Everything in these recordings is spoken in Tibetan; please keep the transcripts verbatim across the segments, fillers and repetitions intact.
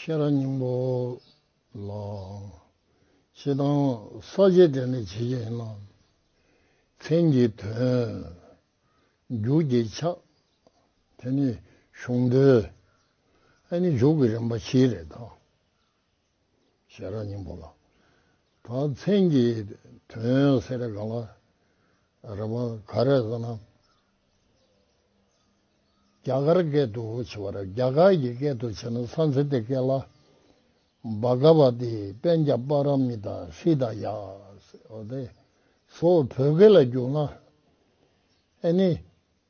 ཤེས་རབ་སྙིང་པོ་ལ། སྤྱིར་བཏང་ས་བཅད་འགྲེལ་ནས་བྱེད་ཀྱི་ཡིན་ན། མཚན་གྱི་དོན། འཇུག་གི་ཕྱག་དེ་ནས་གཞུང་དོན། ཨ་ནི་འཇུག་གི་རིམ་པ་བཞི་རེད་ད། ཤེས་རབ་སྙིང་པོ་ལ། ད་མཚན་གྱི་དོན་ཟེར་གང་ལ། རེད་པ། ག་རེ་ཟེར་ན། རྒྱ་གར་སྐད་དུ་བྱས་པ་རེད། རྒྱ་གར་གྱི་སྐད་དུ་བྱས་ན་སཾ་སྐྲྀ་ཏའི་སྐད་ལ། བྷ་ག་བ་ཏི་པཉྩ་པཱ་ར་མི་ཏཱ་ཧྲྀ་ད་ཡ། འོ་དེ་སོགས་བོད་སྐད་ལ་བསྒྱུར་ན། ཨེ་ནི།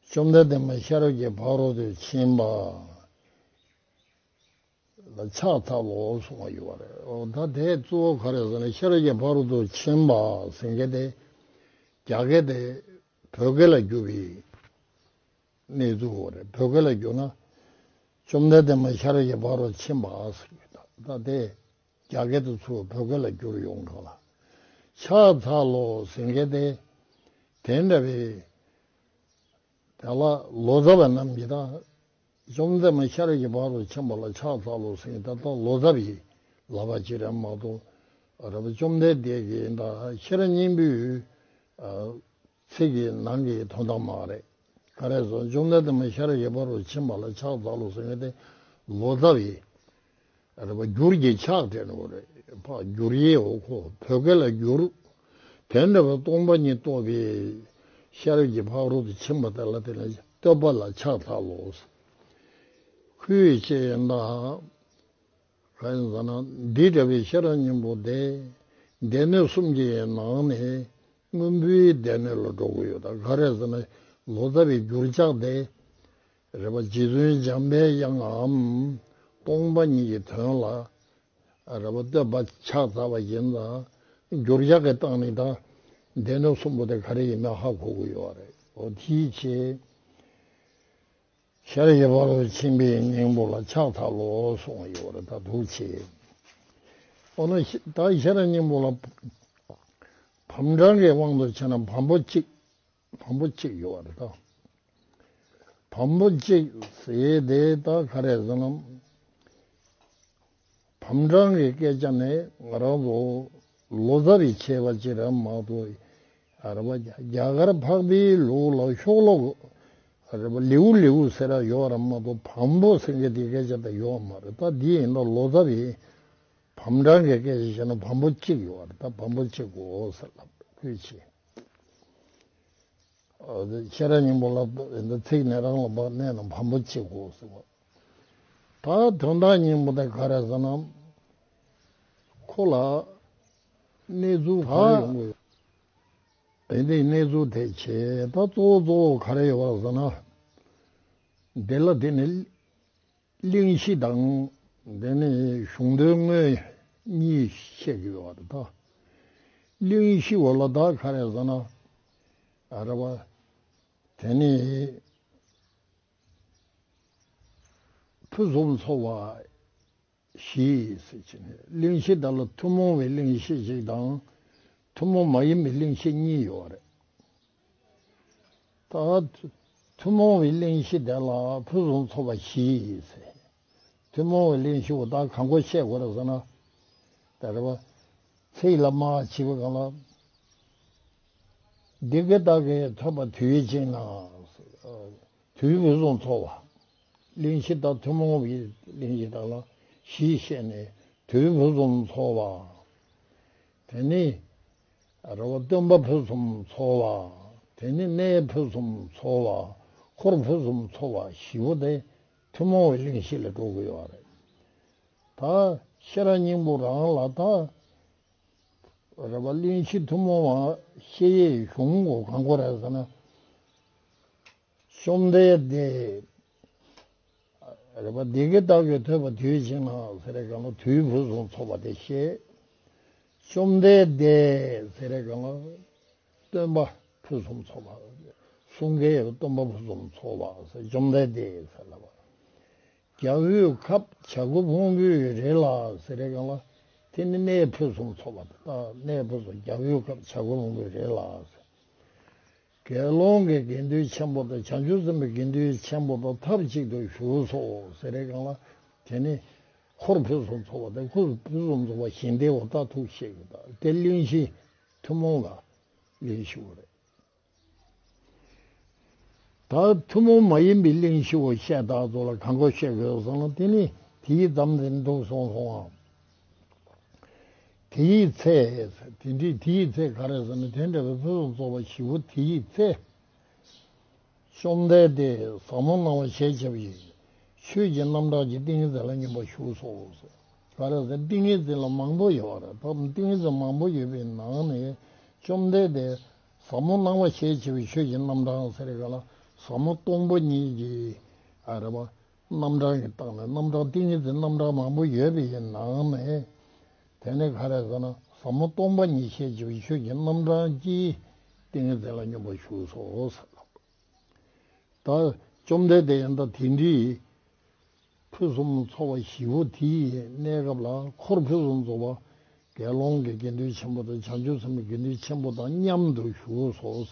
བཅོམ་ལྡན་འདས་མ་ཤེས་རབ་ཀྱི་ཕ་རོལ་ཏུ་ཕྱིན་པ་ལ་ཕྱག་འཚལ་ལོ་གསུངས་པ་ཡོད་པ་རེད། འོ་ད་དེ་གཙོ་བོ་ག་རེ་ཟེར་ན། ཤེས་རབ་ཀྱི་ཕ་རོལ་ཏུ་ཕྱིན་པ་ཟེར་མཁན་དེ། རྒྱ་སྐད་དེ་བོད་སྐད་ལ་བསྒྱུར་བའི་གནས་ཚུལ་རེད། བོད་སྐད་ལ་བསྒྱུར་ན། བཅོམ་ལྡན་འདས་མ་ཤེས་རབ་ཀྱི་ཕ་རོལ་ཕྱིན་པ་ཟེར་གྱི་ད་ལྟ་དེ། རྒྱ་སྐད་དུ་ཚུར་བོད་སྐད་ལ་བསྒྱུར་ཡོང་གི་ལ། ཕྱག་འཚལ་ལོ་ཟེར་མཁན་དེ། དེ་འདྲ་བའི་དེ་ལ་ལོ་ཙཱ་བ་རྣམས་ཀྱིས་ད། བཅོམ་ལྡན་མ་ཤེས་རབ་ཀྱི་ཕ་རོལ་ཕྱིན་པ་ལ་ཕྱག་འཚལ་ལོ་ཟེར་མཁན་ད་ལྟ་ལོ་ཙཱ་བའི་ལབ་པ་ཅིག་རེད་མ་གཏོགས། རེད་པ། བཅོམ་ལྡན་འདས་ཀྱི་ད་ཤེས་རབ་སྙིང་པོའི་ཚིག་གི་ནང་གི་དོན་དག་མ་རེད། ག་རེ་ཟེར། བཅོམ་ལྡན་འདས་མ་ཤེས་རབ་ཀྱི་ཕ་རོལ་ཕྱིན་པ་ལ་ཕྱག་འཚལ་ལོ་ཟེར་མཁན་དེ་ལོ་ཙཱ་བའི། རེད་པ། བསྒྱུར་གྱི་ཕྱག་དེ་ནོ་རེད། ཕར་བསྒྱུར་ཡས་འོ་ཁོ་བོད་སྐད་ལ་བསྒྱུར། དེ་འདྲ་བའི་སྟོང་པ་ཉིད་རྟོགས་པའི་ཤེས་རབ་ཀྱི་ཕ་རོལ་ཏུ་ཕྱིན་པ་དེ་ལ་དེ་ལ་བསྟོད་པ་ལ་ཕྱག་འཚལ་ལོ། ཁུལ་བྱས་ན། གང་ཡིན་ཟེར་ན། འདི་འདྲ་བའི་ཤེས་རབ་སྙིང་པོ་དེ། སྡེ་སྣོད་གསུམ་གྱི་ནང་ནས་སྔོན་པོའི་སྡེ་སྣོད་ལ་འགྲོ་གི་ཡོད། ད་ག་རེ་ཟེར་ན། ལོ་ཙཱ་བའི་བསྒྱུར་ཕྱག་དེ། རེད་པ། རྗེ་བཙུན་འཇམ་པའི་དབྱངས་ངམ་སྟོང་པ་ཉིད་ཀྱི་དོན་ལ། རེད་པ། བསྟོད་པ་ཕྱག་འཚལ་བ་ཡིན་ཙང་། བསྒྱུར་ཕྱག་གི་སྟེང་ནས་ད་སྡེ་སྣོད་གསུམ་པོ་དེ་ག་རེ་ཡིན་མིན་ཧ་གོ་གི་ཡོད་རེད། འོ་དེའི་ཕྱིར། ཤེས་རབ་ཀྱི་ཕ་རོལ་ཕྱིན་པའི་སྙིང་པོ་ལ་ཕྱག་འཚལ་ལོ་གསུངས་ཡོད་རེད། ད་འདུག་བྱས། འོ་ན་ཤེ- ད་ཤེས་རབ་སྙིང་པོ་ལ་བམ་གྲངས་ཀྱི་དབང་དུ་བྱས་ན་བམ་པོ་གཅིག་བམ་པོ་གཅིག་ཡོད་རེད་ད། བམ་པོ་གཅིག་ཟེར་དེ་ད་ག་རེ་ཟེར་ན། བམ་གྲངས་ཀྱི་སྐད་ཆ་ནི་ང་རང་ཚོ་ལོ་ཙཱ་བའི་ཆེ་བ་ཅིག་རེད་མ་གཏོགས། རེད་པ། རྒྱ་གར་འཕགས་པའི་ལུགས་ལ་ཤོ་ལོ་ཀ། རེད་པ། ལེའུ་ལེའུ་ཟེར་ཡ་ཡོད་རེད་མ་གཏོགས། བམ་པོ་ཟེར་མཁན་དེའི་སྐད་ཆ་དེ་ཡོད་མ་རེད། ད་འདི་ཡིན་ན་ལོ་ཙཱ་བའི་བམ་གྲངས་ཀྱི་སྐད་ཆ་བཤད་ན་བམ་པོ་གཅིག་ཡོད་རེད། ད་བམ་པོ་གཅིག་གོ་ཟེར་ལབ་ཁུལ་བྱས། ཨ། ཤེས་རབ་སྙིང་པོ་ལ་འདི་ཚིག་ནི་རང་ལ་བབ་གནས་ན་བམ་པོ་གཅིག་གོ་ཟེར་བ། ད་དོན་དག་སྙིང་པོ་དེ་ག་རེ་ཟེར་ན། ཁོ་ལ་གནས་ཚུལ་ག་རེ་ཡོང་གི་ཡོད། དེ་འདི་གནས་ཚུལ་དེ་བྱས། ད་གཙོ་བོ་གཙོ་བོ་ག་རེ་ཡོད་པ་ཟེར་ན། འདི་ལ་དེ་ནི་གླེང་གཞི་དང་། དེ་ནི་གཞུང་དོན་དངོས་གཉིས་བཤད་ཀྱི་ཡོད་པ་རེད་ད། གླེང་གཞི་འོ་ལ་ད་ག་རེ་ཟེར་ན། ཨ། རེད་པ། དེ་ནི་ཕུན་སུམ་ཚོགས་པ་བཞི་ཟེར་གྱི་ནི། གླེང་གཞི་དག་ལ་ཐུན་མོང་བའི་གླེང་གཞི་ཞིག་དང་། ཐུན་མོང་མ་ཡིན་པའི་གླེང་གཞི་གཉིས་ཡོད་རེད། ད་ཐུན་མོང་བའི་གླེང་གཞི་དེ་ལ་ཕུན་སུམ་ཚོགས་པ་བཞི་ཟེར། ཐུན་མོང་བའི་གླེང་གཞི་འོ་ད་གང་གོ་བཤད་དགོས་རེད་ཟེར་ན། ད་རེད་པ། ཚིག་ལ་མ་བྱས་པའི་སྒང་ལ། འདི་སྐད་བདག་གིས་ཐོས་པ་དུས་གཅིག་ན། དུས་ཕུན་སུམ་ཚོགས་པ། གླེང་གཞི་དག་ཐུན་མོང་བའི་གླེང་གཞི་དག་ལ་བཞི་བཤད་ནས་དུས་ཕུན་སུམ་ཚོགས་པ། དེ་ནི་རེད་པ། སྟོན་པ་ཕུན་སུམ་ཚོགས་པ། དེ་ནི་གནས་ཕུན་སུམ་ཚོགས་པ། འཁོར་ཕུན་སུམ་ཚོགས་པ་བཞི་པོ་དེ་ཐུན་མོང་བའི་གླེང་གཞི་ལ་འགྲོ་གི་ཡོད་རེད། ད་ཤེས་རབ་སྙིང་པོ་རང་ལ་ད། རེད་པ། གླེང་གཞི་ཐུན་མོང་བ་བཤད་ཡས་གཞུང་གོ་གང་གོ་རེད་ཟེར་ན། བཅོམ་ལྡན་འདས། རེད་པ། འདི་སྐད་བདག་གིས་ཐོས་པ་དུས་གཅིག་ན་ཟེར་རེ་གང་ལ་དུས་ཕུན་སུམ་ཚོགས་པ་དེ་བཤད། བཅོམ་ལྡན་འདས་ཟེར་རེ་གང་ལ་སྟོན་པ་ཕུན་སུམ་ཚོགས་པ། གསུང་མཁན་སྟོན་པ་ཕུན་སུམ་ཚོགས་པ་ཟེར། བཅོམ་ལྡན་འདས་ཟེར་ལབ་པ། རྒྱལ་པོའི་ཁབ་བྱ་རྒོད་ཕུང་པོའི་རི་ལ་ཟེར་རེ་གང་ལ། དེ་ནི་གནས་ཕུན་སུམ་ཚོགས་པ་དང་། གནས་ཕུན་སུམ། རྒྱལ་པོའི་ཁབ་བྱ་རྒོད་ཕུང་པོའི་རི་ལ་ཟེར། དགེ་སློང་གི་དགེ་འདུན་ཆེན་པོ་དང་། བྱང་ཆུབ་སེམས་དཔའི་དགེ་འདུན་ཆེན་པོ་དང་ཐབས་ཅིག་ཏུ་བཞུགས་སོ་ཟེར་རེ་གང་ལ། དེ་ནི་ འཁོར་ཕུན་སུམ་ཚོགས་པ་དེ་འཁོར་ཕུན་སུམ་ཚོགས་པ་གཞན་དེ་འོ་ད་ཐུགས་བཤད་ཀྱི་ད་དེ་གླེང་གཞི་ཐུན་མོང་ལ་གླེང་གཞི་བོ་རེད། ད་ཐུན་མོང་མ་ཡིན་པའི་གླེང་གཞི་བོ་བཤད་ད་ཚོ་ལ་གང་གོ་བཤད་དགོས་སོང་ལ་དེ་ནི་དེའི་ཙམ་དེ་འདུག་སོང་སོང་ཨ། དེའི་ཚེ། དེ་འདྲའི་དེའི་ཚེ་ག་རེ་ཟེར་ན་དེ་འདྲ་བའི་ཕུན་སུམ་ཚོགས་པ་བཞི་པོ་དེའི་ཚེ། བཅོམ་ལྡན་འདས་ཟབ་མོ་སྣང་བ་ཞེས་བྱ་བའི་ཆོས་ཀྱི་རྣམ་གྲངས་ཀྱི་ཏིང་ངེ་འཛིན་ལ་སྙོམས་པར་ཞུགས་སོ། ག་རེ་ཟེར་ཏིང་ངེ་འཛིན་ལ་མང་པོ་ཡོད་པ་རེད། ད་ཏིང་ངེ་འཛིན་མང་པོ་ཡོད་པའི་ནང་ནས་བཅོམ་ལྡན་འདས་ཟབ་མོ་སྣང་བ་ཞེས་བྱ་བའི་ཆོས་ཀྱི་རྣམ་གྲངས་ཟེར་ག་ལ་ཟབ་མོ་སྟོང་པ་ཉིད་ཀྱི་ཨ་རེ་བ། རྣམ་གྲངས་ཀྱི་སྟེང་ནས་རྣམ་གྲངས་ཏིང་ངེ་འཛིན་རྣམ་གྲངས་མང་པོ་ཡོད་པའི་ནང་ནས། དེ་ནས་ག་རེ་ཟེར་ན་ཟབ་མོ་སྟོང་པ་ཉིད་ཞེས་བྱ་བའི་ཆོས་ཀྱི་རྣམ་གྲངས་ཀྱི་ཏིང་ངེ་འཛིན་ལ་སྙོམས་པར་ཞུགས་སོ་ཟེར། ད་བཅོམ་ལྡན་འདས་ཡང་ད་དེ་འདྲའི་ཕུན་སུམ་ཚོགས་པ་བཞི་པོ་དེའི་གནས་སྐབས་ལ་འཁོར་ཕུན་སུམ་ཚོགས་པ། དགེ་སློང་གི་དགེ་འདུན་ཆེན་པོ་དང་བྱང་ཆུབ་སེམས་དཔའི་དགེ་འདུན་ཆེན་པོ་དང་མཉམ་དུ་བཞུགས་སོ།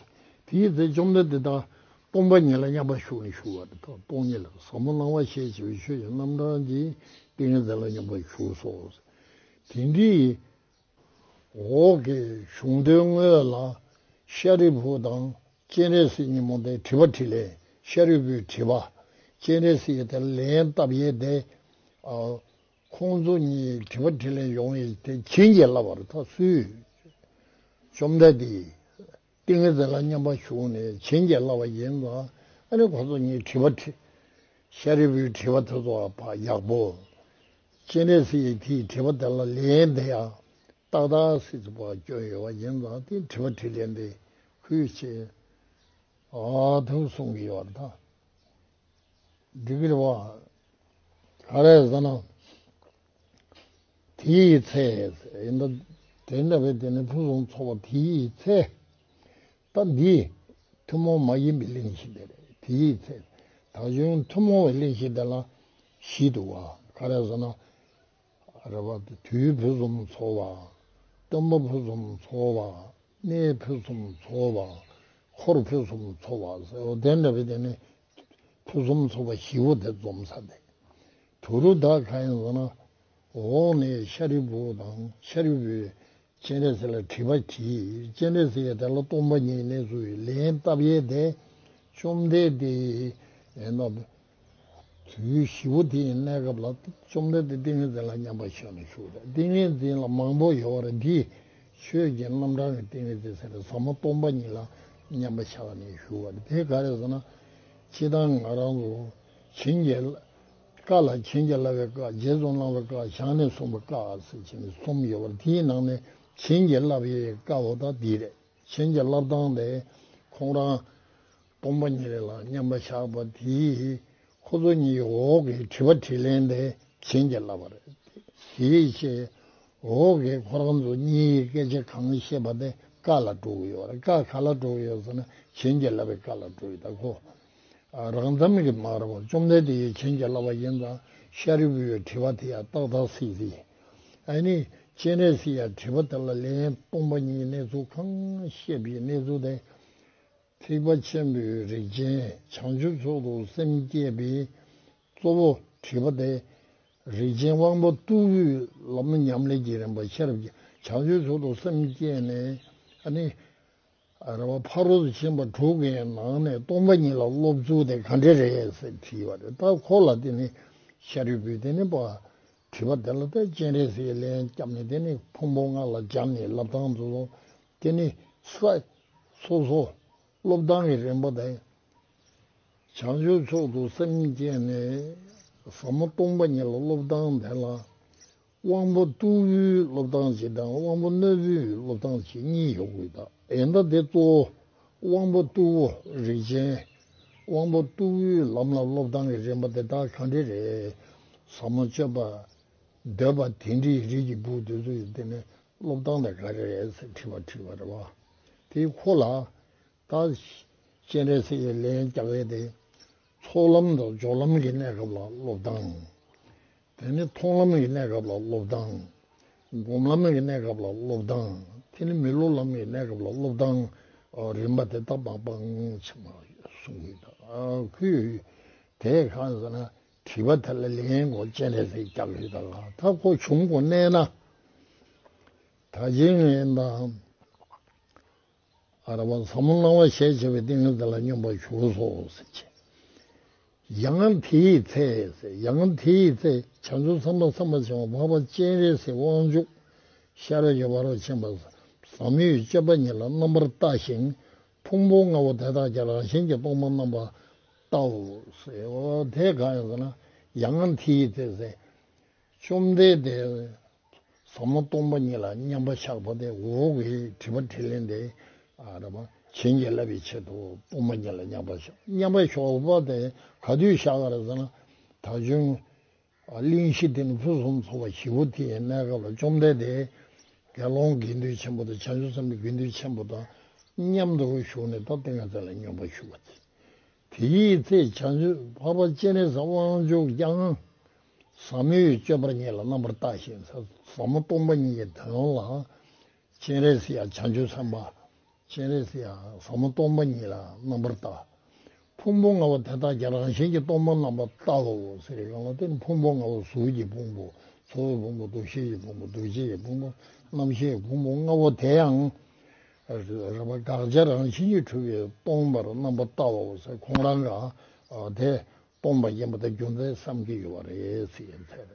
དེའི་ཚེ་བཅོམ་ལྡན་འདས་དང་སྟོང་པ་ཉིད་ལ་མཉམ་པར་བཞུགས་ནས་བཞུགས་པ་རེད། སྟོང་ཉིད་ལ་ཟབ་མོ་སྣང་བ་ཞེས་བྱ་བའི་ཆོས་ཀྱི་རྣམ་གྲངས་ཀྱི་ཏིང་ངེ་འཛིན་ལ་མཉམ་པར་བཞུགས་སོ། དེ་འདྲའི་འོག་གི་གཞུང་དོན་དངོས་ལ་ཤཱ་རིའི་བུ་དང་སྤྱན་རས་གཟིགས་གཉིས་མོ་དེ་དྲི་བ་དྲིས་ལན། ཤཱ་རིའི་བུས་དྲིས་པ། སྤྱན་རས་གཟིགས་དེ་ལན་བཏབ་ཡས་དེ། ཨ། ཁོང་ཚོ་གཉིས་དྲི་བ་དྲིས་ལན་ཡོང་ཡས་དེ་བྱིན་གྱིས་བརླབས་པ་རེད། ད་སུས། བཅོམ་ལྡན་འདས་ཏིང་ངེ་འཛིན་ལ་མཉམ་པར་ཞུགས་ནས་བྱིན་གྱིས་བརླབས་པ་ཡིན་ཙང་ཨ་ནི་ཁོང་ཚོ་གཉིས་དྲི་བ་དྲིས། ཤཱ་རིའི་བུའི་དྲི་བ་དེ་ཚོ་ཕར་ཡག་པོ། སྤྱན་རས་གཟིགས་ཀྱིས་དེའི་དྲི་བ་དེ་ལ་ལན་དེ་ཡང་ཏག་ཏག་སྲིད་ཚུགས་པ་སྐྱོན་ཡོད་པ་ཡིན་ཙང་དེ་དྲི་བ་དྲིས་ལན་དེ་ཁུལ་བྱས། ཨ་ཐུང་གསུང་གི་ཡོད་རེད་ད། འགྲིག་གི་རེད་བ། ག་རེ་ཟེར་ན། དེའི་ཚེ། ཡིན་ད། དེ་འདྲ་བའི་དེ་ནི་ཕུན་སུམ་ཚོགས་པ་དེའི་ཚེ། ད་འདི། ཐུན་མོང་མ་ཡིན་པའི་གླེང་གཞི་དེ་རེད། དེའི་ཚེ། ད་གཞུང་ཐུན་མོང་བའི་གླེང་གཞི་དེ་ལ་བཞི་འདུག་བ། ག་རེ་ཟེར་ན། རེད་བ། དུས་ཕུན་སུམ་ཚོགས་པ། སྟོན་པ་ཕུན་སུམ་ཚོགས་པ། གནས་ཕུན་སུམ་ཚོགས་པ། འཁོར་ཕུན་སུམ་ཚོགས་པ་ཟེར་བ་དེ་འདྲ་བའི་དེ་ནི་ཕུན་སུམ་ཚོགས་པ་བཞི་པོ་དེ་འཛོམས་ས་དེ། དུ་རུ་ད་ག་ཡིན་ཟེར་ན། འོག་ནས་ཤཱ་རིའི་བུ་དང་ཤཱ་རིའི་བུས་སྤྱན་རས་གཟིགས་ལ་དྲི་བ་དྲིས། སྤྱན་རས་གཟིགས་ཀྱིས་དེ་ལ་སྟོང་པ་ཉིད་གནས་ཚུལ་ལན་བཏབ་ཡས་དེ། བཅོམ་ལྡན་འདས་ཡིན་ན། དུས་བཞི་པོ་དེའི་གནས་སྐབས་ལ་བཅོམ་ལྡན་འདས་ཏིང་ངེ་འཛིན་ལ་མཉམ་པར་བཞག་ནས་བཞུགས་རེད། ཏིང་ངེ་འཛིན་ལ་མང་པོ་ཡོད་པ་རེད། འདི་ཆོས་ཀྱི་རྣམ་གྲངས་ཀྱི་ཏིང་ངེ་འཛིན་ཟེར་ནས་ཟབ་མོ་སྟོང་པ་ཉིད་ལ་མཉམ་པར་བཞག་ནས་བཞུགས་པ་རེད། དེ་ག་རེ་ཟེར་ན། སྤྱིར་བཏང་ང་རང་ཚོ་བྱིན་གྱིས་བཀའ་ལ་བྱིན་གྱིས་བརླབས་པའི་བཀའ། རྗེས་སུ་གནང་བའི་བཀའ། ཞལ་ནས་གསུངས་པའི་བཀའ་ཟེར་བྱས་ནས་གསུམ་ཡོད་པ་རེད། དེའི་ནང་ནས་བྱིན་གྱིས་བརླབས་པའི་བཀའ་བོ་ད་འདི་རེད། བྱིན་གྱིས་བརླབས་སྟངས་དེ་ཁོང་རང་སྟོང་པ་ཉིད་ལ་མཉམ་པར་བཞག་པ་དེས་ཁོ་ཚོ་གཉིས་འོག་གི་དྲི་བ་དྲིས་ལན་དེ་བྱིན་གྱིས་བརླབས་པ་རེད། དེའི་ཕྱིར་འོག་གི་ཁོ་རང་ཚོ་གཉིས་ཀྱི་སྐད་ཆ་གང་བཤད་པ་དེ་བཀའ་ལ་འགྲོ་གི་ཡོད་རེད། བཀའ་ག་ལ་འགྲོ་གི་ཡོད་ཟེར་ན་བྱིན་གྱིས་བརླབས་པའི་བཀའ་ལ་འགྲོ་གི་ཡོད། ད་ཁོ་རང་ཙམ་གྱིས་མ་རེད་པ། བཅོམ་ལྡན་འདས་ཀྱིས་བྱིན་གྱིས་བརླབས་པ་ཡིན་ཙང་ཤཱ་རིའི་བུའི་དྲི་བ་དེ་ཡང་ཏག་ཏག་སྲིད་ཟིན། ཨ་ནི་སྤྱན་རས་གཟིགས་ཡང་དྲི་བ་དེ་ལ་ལན། སྟོང་པ་ཉིད་གནས་ཚུལ་གང་བཤད་པའི་གནས་ཚུལ་དེ། ཐེག་པ་ཆེན་པོའི་རིགས་ཅན། བྱང་ཆུབ་མཆོག་ཏུ་སེམས་བསྐྱེད་པའི་གཙོ་བོ་དྲི་བ་སྟེ། རིགས་ཅན་དབང་པོ་རྟུལ་པོའི་ལམ་ཉམས་ལེན་གྱི་རིམ་པ་ཤེས་རབ་ཀྱི་བྱང་ཆུབ་མཆོག་ཏུ་སེམས་བསྐྱེད་ནས་ཨ་ནི་རེ་བ་ཕ་རོལ་ཏུ་ཕྱིན་པ་དྲུག་གི་ནང་ནས་སྟོང་པ་ཉིད་ལ་སློབ་ཚུལ་དེ་ག་འདྲ་རེད་ཟེར་དྲིས་པ་རེད། ད་ཁོ་ལ་དེ་ནི་ཤཱ་རིའི་བུས་དེ་ནི་པ་དྲི་བ་དེ་ལ་ད་སྤྱན་རས་གཟིགས་ལན་བརྒྱབ་ནས་དེ་ནི་ཕུང་པོ་ལྔ་ལ་སྦྱར་ནས་བསླབ་སྟངས་ཚོ་དེ་ནི་ས་སོ་སོ། སློབ་སྟངས་ཀྱི་རིམ་པ་དང་། བྱང་ཆུབ་མཆོག་ཏུ་སེམས་བསྐྱེད་ནས་ཟབ་མོ་སྟོང་པ་ཉིད་ལ་སློབ་སྟངས་དེ་ལ་དབང་པོ་རྟུལ་པོའི་སློབ་སྟངས་ཅིག་དང་དབང་པོ་རྣོན་པོའི་སློབ་སྟངས་ཅིག་གཉིས་ཡོད་དགོས་ད། ཡིན་ད་དེ་གཙོ་བོ་དབང་པོ་རྟུལ་པོ་རིགས་ཅན། དབང་པོ་རྟུལ་པོའི་ལམ་ལ་སློབ་སྟངས་ཀྱི་རིམ་པ་དེ་དག་ག་འདྲ་རེད། ཟབ་མོ་སྤྱོད་པ། འདོད་པ་དེ་འདྲའི་རིགས་ཀྱི་བུ་དེ་ཚོ་ཡི་དེ་ནས་སློབ་སྟངས་དེ་ག་རེ་རེད་ཟེར་དྲི་བ་དྲིས་པ་རེད་བ། དེ་ཁོ་ལ། ད་སྤྱན་རས་གཟིགས་ཀྱིས་ལན་རྒྱག་ཡས་དེ། ཚོགས་ལམ་དང་སྦྱོར་ལམ་གྱི་གནས་སྐབས་ལ་སློབ་སྟངས། དེ་ནི་མཐོང་ལམ་གྱི་གནས་སྐབས་ལ་སློབ་སྟངས། སྒོམ་ལམ་གྱི་གནས་སྐབས་ལ་སློབ་སྟངས། དེ་ནི་མི་སློབ་ལམ་གྱི་གནས་སྐབས་ལ་སློབ་སྟངས། རིམ་པ་དེ་དག་མང་པོ་ཆེ་མ་གསུང་གི་འདུག་ཁོས་དེ་གང་ཟེར་ན། དྲི་བ་དེ་ལ་ལན་གོ་སྤྱན་རས་གཟིགས་རྒྱག་གི་ཡོད་ད་ལ། ད་ཁོ་བྱུང་གོ་གནས་ན། ད་ཅི་ངན་དང་། ཨ་ར་བ་ཟབ་མོ་སྣང་བ་ཞེས་བྱ་བའི་ཏིང་ངེ་འཛིན་ལ་སྙོམས་པར་ཞུགས་སོ་ཟེར་གྱི། ཡང་དེའི་ཚེ་ཟེར། ཡང་དེའི་ཚེ་བྱང་ཆུབ་སེམས་དཔའ་སེམས་དཔའ་ཆེན་པོ་འཕགས་པ་སྤྱན་རས་གཟིགས་དབང་ཕྱུག་ཤེས་རབ་ཀྱི་ཕ་རོལ་ཕྱིན་པ་ཟབ་མོའི་སྤྱོད་པ་ཉིད་ལ་རྣམ་པར་ལྟ་ཞིང་། ཕུང་པོ་ལྔ་པོ་དེ་དག་ཀྱང་རང་བཞིན་གྱིས་སྟོང་པར་རྣམ་པར་བལྟའོ་ཟེར། འོ་དེ་གང་ཡིན་ཟེར་ན། ཡང་དེའི་ཚེ་ཟེར། བཅོམ་ལྡན་འདས་ཟབ་མོ་སྟོང་པ་ཉིད་ལ་མཉམ་པར་བཞག་པ་དེ། འོག་གི་དྲི་བ་དྲིས་ལན་དེ། ཨ་ར་བ་བྱིན་གྱིས་བརླབ་པའི་ཆེད་དུ་སྟོང་པ་ཉིད་ལ་མཉམ་པར་བཞག་མཉམ་པར་བཞག་པ་དེ་ག་དུས་བཞག་ག་རེད་ཟེར་ན། ད་བྱུང་། ཨ་གླེང་གཞི་དེ་ནི་ཕུན་སུམ་ཚོགས་པ་བཞི་པོ་དེའི་གནས་སྐབས་ལ་བཅོམ་ལྡན་འདས་དགེ་སློང་དགེ་འདུན་ཆེན་པོ་དང་། བྱང་ཆུབ་སེམས་དཔའི་དགེ་འདུན་ཆེན་པོ་དང་མཉམ་དུ་བཞུགས་ནས། ད་ཏིང་ངེ་འཛིན་ལ་སྙོམས་པར་ཞུགས་པ་དེ། དེའི་ཚེ་བྱང་ཆུབ་འཕགས་པ་སྤྱན་རས་གཟིགས་དབང་ཕྱུག་ཀྱང་ཟབ་མོའི་སྤྱོད་པ་ཉིད་ལ་རྣམ་པར་ལྟ་ཞིང་ཟེར། ཟབ་མོ་སྟོང་པ་ཉིད་ཀྱི་དོན་ལ་སྤྱན་རས་གཟིགས་ཡང་བྱང་ཆུབ་སེམས་དཔའ། སྤྱན་རས་གཟིགས་ཡང་ཟབ་མོ་སྟོང་པ་ཉིད་ལ་རྣམ་པར་ལྟ། ཕུང་པོ་ལྔ་པོ་དེ་དག་ཀྱང་རང་བཞིན་གྱིས་སྟོང་པར་རྣམ་པར་བལྟའོ་ཟེར་བའི་སྒང་ལ། དེ་ནི་ཕུང་པོ་ལྔ་པོ། གཟུགས་ཀྱི་ཕུང་པོ། ཚོར་བའི་ཕུང་པོ། འདུ་ཤེས་ཀྱི་ཕུང་པོ། འདུ་བྱེད་ཀྱི་ཕུང་པོ། རྣམ་ཤེས་ཀྱི་ཕུང་པོ་ལྔ་པོ་དེ་ཡང་ར་བ་དགག་བྱ་རང་བཞིན་གྱིས་གྲུབ་པས་སྟོང་པར་རྣམ་པར་བལྟའོ་ཟེར། ཁོང་རང་ག་དེ་སྟོང་པ་ཡིན་པ་དེ་རྒྱུ་མཚན་བསམ་གྱི་ཡོད་པ་རེད་ཟེར་ཡིན་ཚེ།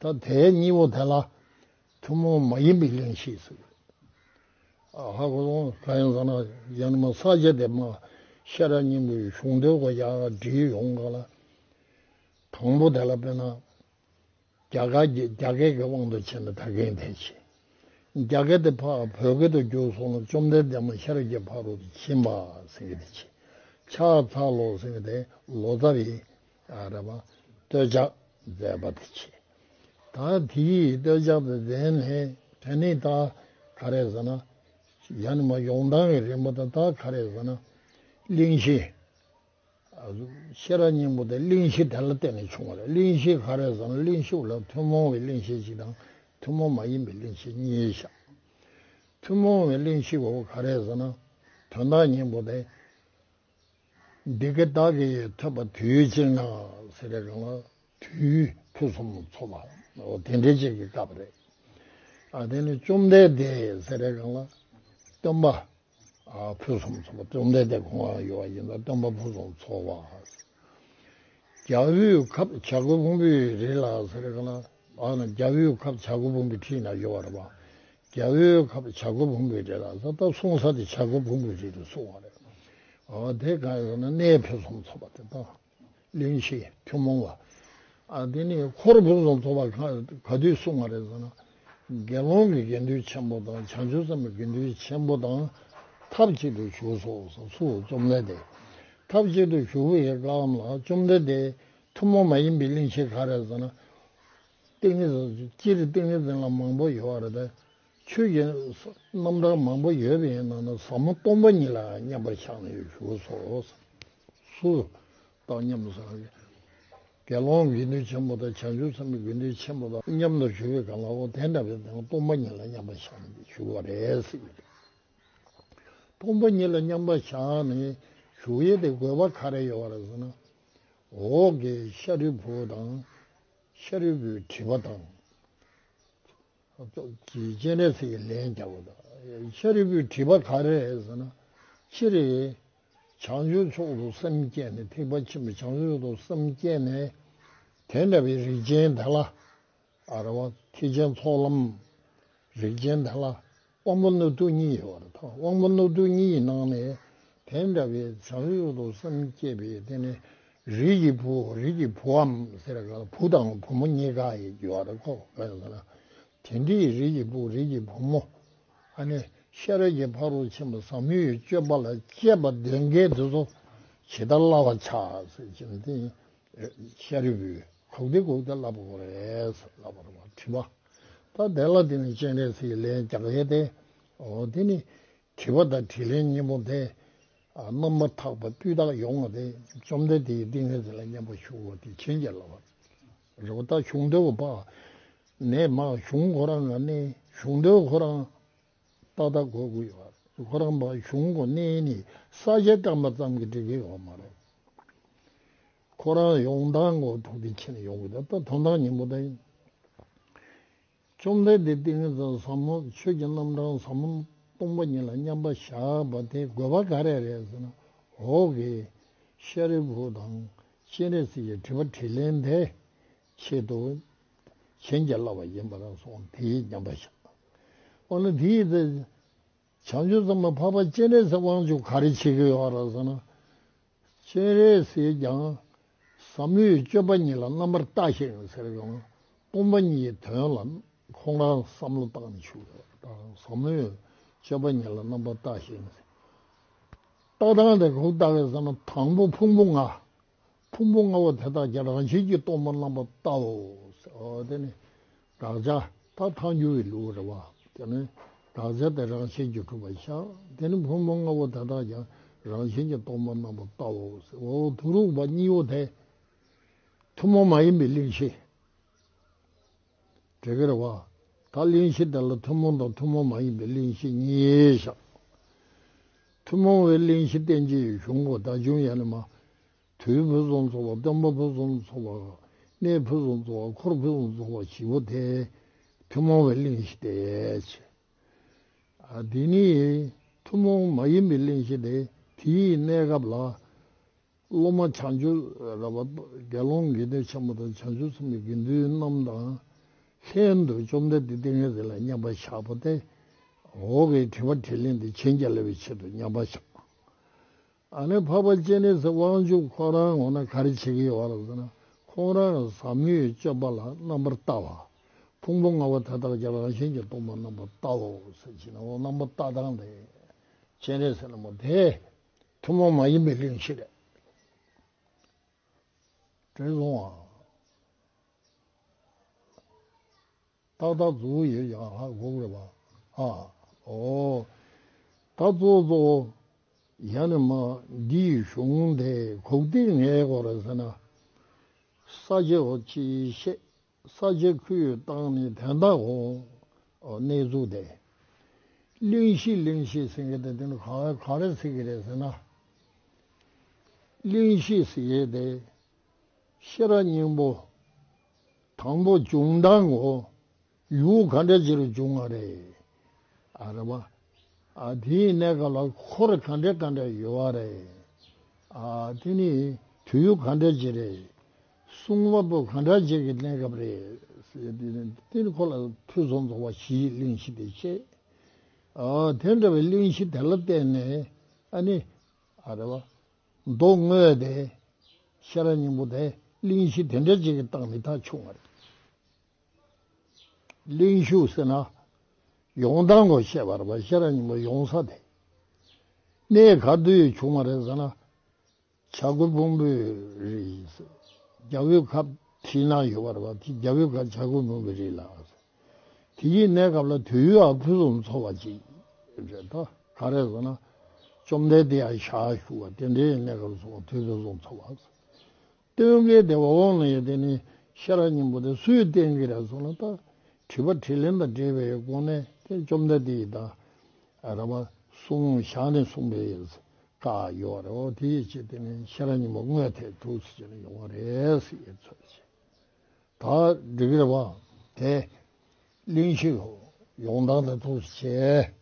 ད་དེ་གཉིས་པོ་དེ་ལ་ཐུན་མོང་མ་ཡིན་པའི་གླེང་གཞི་ཟེར། ཨ་ཧ་གོ་སོང་། གང་ཡིན་ཟེར་ན། ཡང་ན་མ་ས་སྐྱ་དེ་མ་ཤེས་རབ་སྙིང་པོའི་གཞུང་དོན་གོ་ཡག་བྲིས་ཡོང་ག་ལ། དང་པོ་དེ་ལ་དཔེར་ན། རྒྱ་གར་གྱི། རྒྱ་སྐད་ཀྱི་དབང་དུ་བྱས་ན་ད་གིན་དེ་བྱས། རྒྱ་སྐད་དེ་ཕར་བོད་སྐད་དུ་བསྒྱུར་སོང་ན། བཅོམ་ལྡན་འདས་མ་ཤེས་རབ་ཀྱི་ཕ་རོལ་ཏུ་ཕྱིན་པ་ཟེར་གྱི་དེ་བྱས། ཕྱག་འཚལ་ལོ་ཟེར་གྱི་དེ་ལོ་ཙཱ་བའི། ཨ་ར་བ་བསྟོད་ཕྱག་མཛད་པ་དེ་བྱས། ད་དེའི་བསྟོད་ཕྱག་དེ་མཛད་ནས། དེ་ནས་ད་ག་རེ་ཟེར་ན། ཡང་ན་མ་ཡོང་སྟངས་ཀྱི་རིམ་པ་དང་། ད་ག་རེ་ཟེར་ན། གླེང་གཞི། ཤེས་རབ་སྙིང་པོ་དེ་གླེང་གཞི་དེ་ལ་བརྟེན་ནས་བྱུང་བ་རེད། གླེང་གཞི་ག་རེ་ཟེར་ན། གླེང་གཞི་ལ་ཐུན་མོང་བའི་གླེང་གཞི་གཅིག་དང་། ཐུན་མོང་མ་ཡིན་པའི་གླེང་གཞི་གཉིས་བཞག་ཐུན་མོང་བའི་གླེང་གཞི་བོ་ག་རེ་ཟེར་ན། དོན་དག་སྙིང་པོ་དེ། འདི་སྐད་བདག་གིས་ཐོས་པ་དུས་གཅིག་ན་ཟེར་བའི་སྒང་ལ། དུས་ཕུན་སུམ་ཚོགས་པ། འོ་དེ་འདྲའི་ཅིག་གི་སྐབས་རེད། ཨ་དེ་ནི་བཅོམ་ལྡན་འདས་ཟེར་བའི་སྒང་ལ། སྟོན་པ། ཨ་ཕུན་སུམ་ཚོགས་པ་བཅོམ་ལྡན་འདས་ཁོང་ལ་ཡོད་པ་ཡིན་ཙང་། སྟོན་པ་ཕུན་སུམ་ཚོགས་པ། རྒྱལ་པོའི་ཁབ་བྱ་རྒོད་ཕུང་པོའི་རི་ལ་ཟེར་ག་ལ། ཨ་ན་རྒྱལ་པོའི་ཁབ་བྱ་རྒོད་ཕུང་པོའི་འཁྲིས་ན་ཡོད་པ་རེད་པ། རྒྱལ་པོའི་ཁབ་བྱ་རྒོད་ཕུང་པོའི་རི་ལ་ཟེར། ད་གསུང་ས་དེ་བྱ་རྒོད་ཕུང་པོའི་རི་ལ་གསུང་བ་རེད། ཨ་དེ་གང་ཡིན་ཟེར་ན། གནས་ཕུན་སུམ་ཚོགས་པ་དེ་དང་། གླེང་གཞི་ཐུན་མོང་བ། ཨ་དེ་ནི་འཁོར་ཕུན་སུམ་ཚོགས་པ་ག་ག་དུས་གསུངས་པ་རེད་ཟེར་ན། དགེ་སློང་གི་དགེ་འདུན་ཆེན་པོ་དང་། བྱང་ཆུབ་སེམས་དཔའི་དགེ་འདུན་ཆེན་པོ་དང་ཐབས་གཅིག་ཏུ་བཞུགས་སོ་ཟེར། སུ། བཅོམ་ལྡན་འདས། ཐབས་གཅིག་ཏུ་བཞུགས་པའི་སྐབས་ལ་བཅོམ་ལྡན་འདས་ཐུན་མོང་མ་ཡིན་པའི་གླེང་གཞི་ག་རེ་ཟེར་ན། ཏིང་ངེ་འཛིན། སྤྱིར་ཏིང་ངེ་འཛིན་ལ་མང་པོ་ཡོད་པ་རེད་དེ། ཆོས་ཀྱི་རྣམ་གྲངས་མང་པོ་ཡོད་པའི་ནང་ན། ཟབ་མོ་སྟོང་པ་ཉིད་ལ་མཉམ་པར་བཞག་ནས་བཞུགས་སོ། སུ་དང་མཉམ་དུ་ཟེར་ན། དགེ་སློང་དགེ་འདུན་ཆེན་པོ་དང་། བྱང་ཆུབ་སེམས་དཔའི་དགེ་འདུན་ཆེན་པོ་དང་མཉམ་དུ་བཞུགས་པའི་སྐབས་ལ། འོ་དེ་འདྲ་བའི་སྟོང་པ་ཉིད་ལ་མཉམ་པར་བཞག་ནས་བཞུགས་པ་རེད་ཟེར་གྱི་འདུག་སྟོང་པ་ཉིད་ལ་མཉམ་པར་བཞག་ནས་བཞུགས་ཡས་དེ་དགོས་པ་ག་རེ་ཡོད་པ་རེད་ཟེར་ན། འོག་གི་ཤཱ་རིའི་བུ་དང་། ཤཱ་རིའི་བུའི་དྲི་བ་དང་། ཀྱི་སྤྱན་རས་གཟིགས་ཀྱིས་ལན་རྒྱག་པ་དང་། ཤཱ་རིའི་བུའི་དྲི་བ་ག་རེ་རེད་ཟེར་ན། སྤྱིར་བྱང་ཆུབ་མཆོག་ཏུ་སེམས་བསྐྱེད་ནས། ཐེག་པ་ཆེན་པོའི་བྱང་ཆུབ་ཏུ་སེམས་བསྐྱེད་ནས། དེ་འདྲ་བའི་རིགས་ཅན་དེ་ལ། ཨ་ར་བ། ཐེག་ཆེན་ཚོགས་ལམ་རིགས་ཅན་དེ་ལ་དབང་པོ་རྣོ་རྟུལ་གཉིས་ཡོད་པ་རེད། དབང་པོ་རྣོ་རྟུལ་གཉིས་ཀྱི་ནང་ནས་དེ་འདྲ་བའི་བྱང་ཆུབ་ཏུ་སེམས་བསྐྱེད་པའི། དེ་ནི་རིགས་ཀྱི་བུ། རིགས་ཀྱི་བུའམ་ཟེར་ག་ལ། བུ་དང་བུ་མོ་གཉིས་ཀ་ཡོད་པ་རེད་ཁོ། གང་ཡིན་ཟེར་ན། དེ་འདྲའི་རིགས་ཀྱི་བུ། རིགས་ཀྱི་བུ་མོ། ཨ་ནི་ཤེས་རབ་ཀྱི་ཕ་རོལ་ཕྱིན་པ་ཟབ་མོའི་སྤྱོད་པ་ལ་སྤྱད་པ་ལྡན་མཁན་དེ་ཚོ་ཇི་ལྟར་བསླབ་པར་བྱ་ཟེར་གྱིན་དེ། ཤཱ་རིའི་བུས་གོ་བདེ་གོ་བདེ་བསླབ་དགོས་རེད་ཟེར་ལབ་པ་རེད་པ། དྲི་བ། ད་དེ་ལ་དེ་ནི་སྤྱན་རས་གཟིགས་ལན་རྒྱག་ཡས་དེ། འོ་དེ་ནི་དྲི་བ་དང་དྲིས་ལན་གཉིས་པོ་དེ། ཨ་རྣམ་པར་ཐར་པ་སྤུས་དག་ཡོང་བ་དེ། བཅོམ་ལྡན་འདས་ཀྱི་ཏིང་ངེ་འཛིན་ལ་མཉམ་པར་ཞུགས་པ་དེ་བྱིན་གྱིས་བརླབས་པ་རེད་པ། ད་གཞུང་དོན་པོ་པ་ནས་མ་གཞུང་ཁོ་རང་ལ་གནས། གཞུང་དོན་ཁོ་རང་ཏག་ཏག་གོ་དགོས་ཡོད་པ། ཁོ་རང་པ་གཞུང་གོ་གནས་ནི་ས་བཅད་བསྐྱངས་པ་ཙམ་གྱིས་འགྲིག་གི་ཡོད་མ་རེད། ཁོ་རང་ཡོང་སྟངས་ངོ་ཐུག་དེ་ཁྱེད་ནས་ཡོང་གི་ད་ད་དོན་དག་ཉིན་མོ་ད་ཡིན། བཅོམ་ལྡན་འདས་ཏིང་ངེ་འཛིན་ཟབ་མོ་ཆོས་ཀྱི་རྣམ་གྲངས་ཟབ་མོ་སྟོང་པ་ཉིད་ལ་མཉམ་པར་བཞག་པ་དེ་དགོས་པ་ག་རེ་རེད་ཟེར་ན། འོག་གི་ཤཱ་རིའི་བུ་དང་སྤྱན་རས་གཟིགས་ཀྱི་དྲི་བ་དྲིས་ལན་དེ་ཆེད་དུ་བྱིན་གྱིས་བརླབས་པ་ཡིན་པར་སོང་དེའི་མཉམ་པར་བཞག་འོ་ན་དེའི་ཚེ་བྱང་ཆུབ་སེམས་དཔའ་འཕགས་པ་སྤྱན་རས་གཟིགས་དབང་ཕྱུག་ག་རེ་བྱེད་ཀྱི་ཡོད་རེད་ཟེར་ན། སྤྱན་རས་གཟིགས་ཀྱང་ཟབ་མོའི་སྤྱོད་པ་ཉིད་ལ་རྣམ་པར་ལྟ་ཞིང་ཟེར་གང་སྟོང་པ་ཉིད་ཀྱི་དོན་ལ་ཁོང་རང་བསམ་བློ་བཏང་ནས་བཞུགས་ཡོད། ཟབ་མོའི་སྤྱོད་པ་ཉིད་ལ་རྣམ་པར་ལྟ་ཞིང་ཟེར། ལྟ་སྟངས་དེ་གང་ལྟ་བས་ཟེར་ན་དང་པོ་ཕུང་པོ་ལྔ། ཕུང་པོ་ལྔ་པོ་དེ་དག་ཀྱང་རང་བཞིན་གྱིས་སྟོང་པར་རྣམ་པར་བལྟའོ། དེ་ནི་དགག་བྱ་ད་ཐལ་འགྱུར་བའི་ལུགས་རེད་བ། དེ་ནི་དགག་བྱ་དེ་རང་བཞིན་གྱིས་གྲུབ་པར་བཞག་དེ་ནི་ཕུང་པོ་ལྔ་པོ་དེ་དག་ཀྱང་རང་བཞིན་གྱིས་སྟོང་པར་རྣམ་པར་བལྟའོ། འོ་དུ་རུ་པ་གཉིས་པོ་དེ་ཐུན་མོང་མ་ཡིན་པའི་གླེང་གཞི། འགྲིག་གི་རེད་བ། ད་གླེང་གཞི་དེ་ལ་ཐུན་མོང་དང་ཐུན་མོང་མ་ཡིན་པའི་གླེང་གཞི་གཉིས་བཞག་ཐུན་མོང་བའི་གླེང་གཞི་བསྟན་བྱའི་གཞུང་གོ་བརྡ་བྱུང་ཡང་ནི་མ། དུས་ཕུན་སུམ་ཚོགས་པ། སྟོན་པ་ཕུན་སུམ་ཚོགས་པ། གནས་ཕུན་སུམ་ཚོགས་པ། འཁོར་ཕུན་སུམ་ཚོགས་པ་བཞི་པོ་དེ་ཐུན་མོང་བའི་གླེང་གཞི་སྟེ། ཨ་འདི་ནི་ཐུན་མོང་མ་ཡིན་པའི་གླེང་གཞི་སྟེ། དེའི་གནས་སྐབས་ལ་སློབ་མ་བྱང་ཆུབ་ར་བ་དགེ་སློང་དགེ་འདུན་ཆེན་པོ་དང་བྱང་ཆུབ་སེམས་དཔའི་དགེ་འདུན་རྣམས་དང་ལྷན་དུ་བཅོམ་ལྡན་འདས་ཏིང་ངེ་འཛིན་ལ་མཉམ་པར་བཞག་པ་སྟེ། འོག་གི་དྲི་བ་དྲིས་ལན་དེ་བྱིན་གྱིས་བརླབས་པའི་ཆེད་དུ་མཉམ་པར་བཞག་ཨ་ནི་འཕགས་པ་སྤྱན་རས་གཟིགས་དབང་ཕྱུག་ཁོ་རང་འོ་ན་ག་རེ་བྱེད་ཀྱི་ཡོད་རེད་ཟེར་ན། ཁོང་རང་ཟབ་མོའི་སྤྱོད་པ་ལ་རྣམ་པར་ལྟ་བ། ཕུང་པོ་ལྔ་པོ་དེ་དག་ཀྱང་རང་བཞིན་གྱིས་སྟོང་པར་རྣམ་པར་ལྟའོ་ཟེར་གྱི་ན། འོ་རྣམ་པར་ལྟ་སྟངས་དེ་སྤྱན་རས་གཟིགས་ལ་མོ་དེ་ཐུན་མོང་མ་ཡིན་པའི་གླེང་གཞི་རེད། དྲན་སོང་ཨ། ཏག་ཏག་རྫོགས་ཡོད་ཀྱང་ཧ་གོ་དགོས་པ། ཨ། ཨོ། ད་གཙོ་གཙོ་ཡང་ནི་མ་འདིའི་གཞུང་དེ་གོ་བདེ་ངེས་གོ་རེད་ཟེར་ན། ས་བཅད་འོ་ཅི་ཤེས། ས་བཅད་ཁུལ་བཏང་ནས་དན་རྟགས་འོ་གནས་ཚུལ་དེ། གླེང་གཞི་གླེང་གཞི་ཟེར་མཁན་དེ་དེ་ནི་ག་ག་རེ་ཟེར་གི་རེད་ཟེར་ན། གླེང་གཞི་ཟེར་ཡས་དེ་ཤེས་རབ་སྙིང་པོ་དང་པོ་བྱུང་སྟངས་འོ་ཡུལ་ག་འདྲ་ཅིག་རུ་བྱུང་བ་རེད། ཨ་རེད་བ། ཨ་དེའི་གནས་སྐབས་ལ་འཁོར་ག་འདྲ་ག་འདྲ་ཡོད་བ་རེད། ཨ་དེ་ནི་དུས་ཡུན་ག་འདྲ་ཅིག་རེད། གསུང་བ་པོ་ག་འདྲ་ཅིག་གི་གནས་སྐབས་རེད། དེ་ནི་དེ་ནི་ཁོ་ལ་ཕུན་སུམ་ཚོགས་པ་བཞིའི་གླེང་གཞི་དེ་བཤད། ཨ་དེ་འདྲ་བའི་གླེང་གཞི་དེ་ལ་བརྟེན་ནས་ཨ་ནི་ཨ་རེད་བ། མདོ་དངོས་དེ་ཤེས་རབ་སྙིང་པོ་དེ་གླེང་གཞི་དེ་འདྲ་ཅིག་གི་སྟེང་ནས་ད་བྱུང་བ་རེད། གླེང་གཞི་ཟེར་ན་ཡོང་སྟངས་གོ་བཤད་པ་རེད་པ། ཤེས་རབ་སྙིང་པོ་ཡོང་ས་དེ་གནས་ག་དུས་བྱུང་བ་རེད་ཟེར་ན། བྱ་རྒོད་ཕུང་པོའི་རི། རྒྱལ་པོའི་ཁབ་ཁྲིད་ན་ཡོད་པ་རེད་པ། དེ་རྒྱལ་པོའི་ཁབ་བྱ་རྒོད་ཕུང་པོའི་རི་ལ། དེ་ཡི་གནས་སྐབས་ལ་དུས་ཡུན་ཨ་ཕུན་སུམ་ཚོགས་པ་ཅིག་རེད་ད། ག་རེ་ཟེར་ན། བཅོམ་ལྡན་འདས་ཡང་ཞལ་བཞུགས་པ་དེ་འདྲའི་གནས་སྐབས་སུ་དུས་ཕུན་སུམ་ཚོགས་པ། སྟོན་ཀའི་དེ་བ་འོང་ལ་ཡོད་དེ་ནི་ཤེས་རབ་སྙིང་པོ་དེ་སུས་བསྟན་གྱི་རེད་ཟེར་ན། ད་དྲི་བ་དྲིས་ལན་དང་འབྲེལ་བའི་སྒོ་ནས་དེ་བཅོམ་ལྡན་འདས་ཡི་ད་ར་བ་གསུང་བཞག་ནས་གསུངས་པའི་བཀའ་ཡོད་རེད། འོ་དེ་ཡི་ཆེད་དེ་ནི་ཤེས་རབ་སྙིང་པོ་དངོས་དེ་འདུག་ཟེར་ནས་ཡོང་བ་རེད་ཟེར་ཡས་ཚོད་ཅིག་ད་འགྲིག་གི་རེད་བ། དེ་གླེང་གཞི་ཡོང་སྟངས་དེ་ཐུགས་སུ་ཆེ།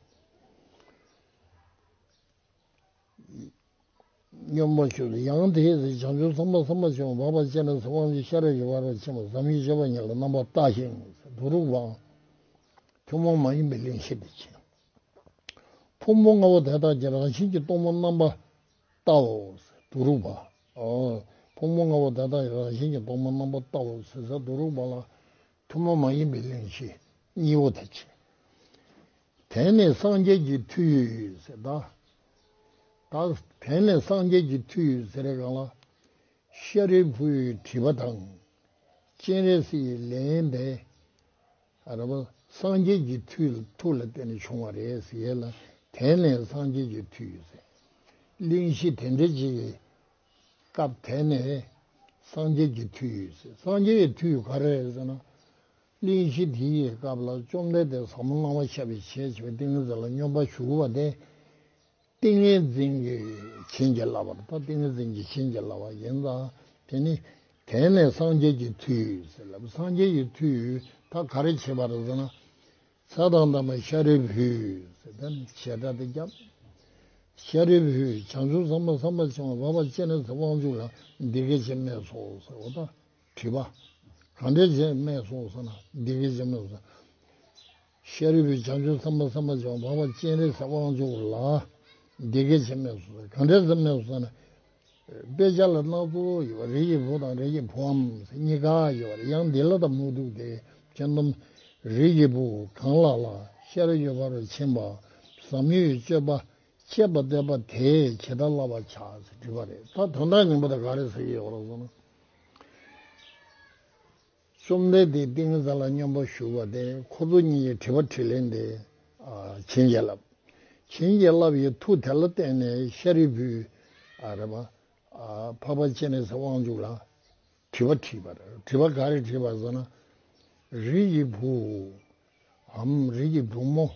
སྙོམས་པར་ཞུགས་ཏེ་ཡང་དེའི་ཚེ་བྱང་ཆུབ་སེམས་དཔའ་སེམས་དཔའ་ཆེན་པོ་འཕགས་པ་སྤྱན་རས་གཟིགས་དབང་ཕྱུག་ཤེས་རབ་ཀྱི་ཕ་རོལ་ཕྱིན་པ་ཟབ་མོའི་སྤྱོད་པ་ཉིད་ལ་རྣམ་པར་ལྟ་ཞིང་དུ་རུ་བའང་ཐུན་མོང་མ་ཡིན་པའི་གླེང་གཞི་དེ་བྱས། ཕུང་པོ་ལྔ་པོ་དེ་དག་ཀྱང་རང་བཞིན་གྱིས་སྟོང་པར་རྣམ་པར་ལྟའོ། དུ་རུ་བ། ཨོ། ཕུང་པོ་ལྔ་པོ་དེ་དག་ཀྱང་རང་བཞིན་གྱིས་སྟོང་པར་རྣམ་པར་ལྟའོ་ཟེར་ས་དུ་རུ་བ་ལ་ཐུན་མོང་མ་ཡིན་པའི་གླེང་གཞི་གཉིས་པོ་དེ་བྱས། དེང་ནས་སངས་རྒྱས་ཀྱི་མཐུས་ཟེར་ད། ད་དེང་ནས་སངས་རྒྱས་ཀྱི་མཐུས་ཟེར་རེ་གང་ལ། ཤཱ་རིའི་བུའི་དྲི་བ་དང་། སྤྱན་རས་གཟིགས་ཀྱི་ལན་དེ། ཨ་ར་བ་སངས་རྒྱས་ཀྱི་མཐུས་ལ་ཐུགས་ལ་བརྟེན་ནས་བྱུང་བ་རེད་ཟེར་ཡས་ལ། དེང་ནས་སངས་རྒྱས་ཀྱི་མཐུས་ཟེར། གླེང་གཞི་དེ་འདྲ་ཅིག་གི་སྐབས་དེ་ནས་སངས་རྒྱས་ཀྱི་མཐུས་ཟེར། སངས་རྒྱས་ཀྱི་མཐུས་ག་རེ་རེད་ཟེར་ན། གླེང་གཞི་དེའི་སྐབས་ལ་བཅོམ་ལྡན་འདས་ཟབ་མོ་སྣང་བ་ཤར་བའི་ཞལ་བྱེ་བའི་ཏིང་ངེ་འཛིན་ལ་སྙོམས་པར་ཞུགས་པ་དེ། ཏིང་ངེ་འཛིན་གྱི་བྱིན་གྱིས་བརླབས་པ་དང་། ཏིང་ངེ་འཛིན་གྱི་བྱིན་གྱིས་བརླབས་པ་ཡིན་ཙང་། དེ་ནི་དེང་ནས་སངས་རྒྱས་ཀྱི་མཐུས་ཟེར་ལབ། སངས་རྒྱས་ཀྱི་མཐུས་ད་ག་རེ་བྱེད་པ་རེད་ཟེར་ན། ཚེ་དང་ལྡན་པ་ཤཱ་རིའི་བུས་ཟེར་ད་ནི་བྱེད་སྒྲ་དེ་བརྒྱབ། ཤཱ་རིའི་བུས་བྱང་ཆུབ་སེམས་དཔའ་སེམས་དཔའ་ཆེན་པོ་འཕགས་པ་སྤྱན་རས་གཟིགས་དབང་ཕྱུག་ལ་འདི་སྐད་ཅེས་སྨྲས་སོ་ཟེར་བ་དང་། དྲིས་པ། གང་འདྲ་ཅེས་སྨྲས་སོ་ཟེར་ན་འདི་སྐད་ཅེས་སྨྲས་སོ། ཤཱ་རིའི་བུས་བྱང་ཆུབ་སེམས་དཔའ་སེམས་དཔའ་ཆེན་པོ་འཕགས་པ་སྤྱན་རས་གཟིགས་དབང་ཕྱུག་ལ་འདི་སྐད་ཅེས་སྨྲས་སོ། གང་འདྲ་ཅེས་སྨྲས་སོ་ཟེར་ན། དཔེ་ཆ་ལ་སྣ་ཚོགས་ཡོད་པ། རིགས་ཀྱི་བུ་དང་རིགས་ཀྱི་བུའམ་གཉིས་ཀ་ཡོད་པ་རེད། ཡང་འདི་ལ་ད་མུ་སྟེགས་དེ་ཁྱོན་བསྡོམས། རིགས་ཀྱི་བུ་གང་ལ་ལ་ཤེས་རབ་ཀྱི་ཕ་རོལ་ཕྱིན་པ་ཟབ་མོའི་སྤྱོད་པ་སྤྱད་པར་འདོད་པ་དེས་ཇི་ལྟར་བསླབ་པར་བྱ་ཟེར་དྲིས་པ་རེད། ད་དོན་དག་ངན་པ་དེ་ག་རེ་ཟེར་གྱི་ཡོད་རེད་ཟེར་ན། བཅོམ་ལྡན་འདས་ཏིང་ངེ་འཛིན་ལ་སྙོམས་པར་ཞུགས་པ་དེ་ཁོ་ཚོ་གཉིས་ཀྱི་དྲི་བ་དྲིས་ལན་དེ་ཨ་བྱིན་གྱིས་བརླབས། བྱིན་གྱིས་བརླབས་པའི་མཐུ་དེ་ལ་བརྟེན་ནས་ཤཱ་རིའི་བུས་ཨ་རེད་པ། ཨ་འཕགས་པ་སྤྱན་རས་གཟིགས་དབང་ཕྱུག་ལ་དྲི་བ་དྲིས་པ་རེད། དྲི་བ་ག་རེ་དྲིས་པ་ཟེར་ན། རིགས་ཀྱི་བུའམ་རིགས་ཀྱི་བུ་མོ།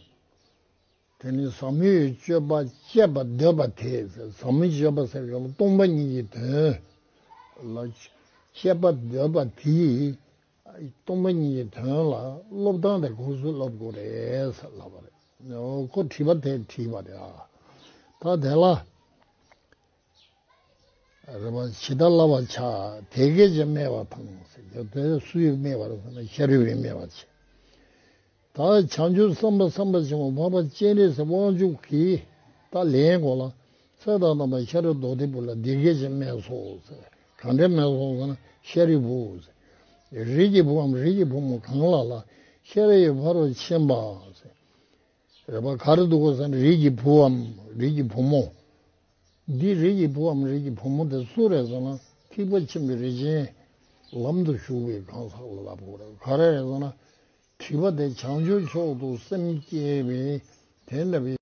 དེ་ནི་ཟབ་མོའི་སྤྱོད་པ་སྤྱད་པར་འདོད་པ་དེས། ཟབ་མོའི་སྤྱོད་པ་ཟེར་བ་ལ་སྟོང་པ་ཉིད་ཀྱི་དོན་ལ་སྤྱད་པར་འདོད་པ་དེས། སྟོང་པ་ཉིད་ཀྱི་དོན་ལ་སློབ་སྟངས་དེ་གོ་སུ་སློབ་དགོས་རེད་ཟེར་ལབ་པ་རེད། ཁོ་དྲིས་པ་དེ་དྲིས་པ་རེད་ཨ། ད་དེ་ལ། རེད་པ། ཇི་ལྟར་བསླབ་པར་བྱ། དེ་སྐད་ཅེས་སྨྲས་པ་དང་ཟེར། དེ་སུ་ཡིས་སྨྲས་པ་རེད་ཟེར་ན་ཤཱ་རིའི་བུས་སྨྲས་པ་བྱས། ད་བྱང་ཆུབ་སེམས་དཔའ་སེམས་དཔའ་ཆེན་པོ་འཕགས་པ་སྤྱན་རས་གཟིགས་དབང་ཕྱུག་གིས་ད་ལན་གོ་ལ། ཚེ་དང་ལྡན་པ་ཤཱ་ར་དྭ་ཏིའི་བུ་ལ་འདི་སྐད་ཅེས་སྨྲས་སོ་ཟེར། གང་འདྲ་སྨྲས་སོ་ཟེར་ན། ཤཱ་རིའི་བུ་ཟེར། རིགས་ཀྱི་བུའམ་རིགས་ཀྱི་བུ་མོ་གང་ལ་ལ་ཤེས་རབ་ཀྱི་ཕ་རོལ་ཕྱིན་པ་ཟེར། རེད་པ། ག་རེ་འདུག་གོ་ཟེར་ན་རིགས་ཀྱི་བུའམ་རིགས་ཀྱི་བུ་མོ། འདི་རིགས་ཀྱི་བུའམ་རིགས་ཀྱི་བུ་མོ་དེ་སུ་རེད་ཟེར་ན། ཐེག་པ་ཆེན་པོའི་རིགས་ཅན་ལམ་དུ་ཞུགས་པའི་གང་ཟག་ལ་ལབ་དགོས་རེད། ག་རེ་རེད་ཟེར་ན། དྲིས་པ་དེ་བྱང་ཆུབ་མཆོག་ཏུ་སེམས་བསྐྱེད་པའི་དེ་འདྲ་བའི་